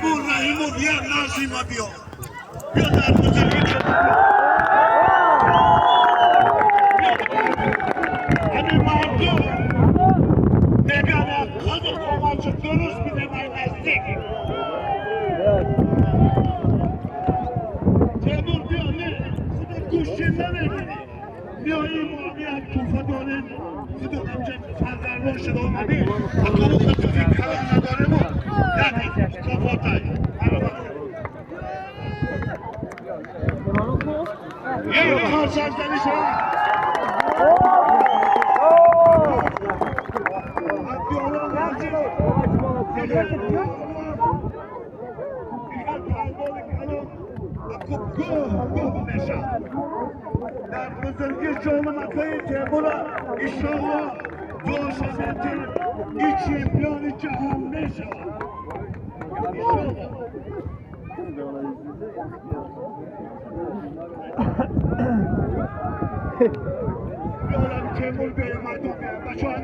Темур Раҳимов, як назима биё, биё дар бузургӣ. Ҳамин мардум мегӯянд, қадр қоматшо дуруст бидем, ай наздик. Темур, биё, не худо гӯшти намебинӣ, биёи мо як туҳфа дорем. Худо ҳамча фарзандон шуда омадӣ, акому хатуфи калон надорему, як мукофотай. Як қарсак шавад. Абдиёрон азиз, дигар паҳлвони калон гӯҳ гӯҳ мешавад дар бузургии шоҳнамакои Темура. Иншоалло, дуо шавед, и чемпиони ҷаҳон мешавад, иншоалло. Биёрам, Темур, биёя, мардум, биёя, бачаҳо.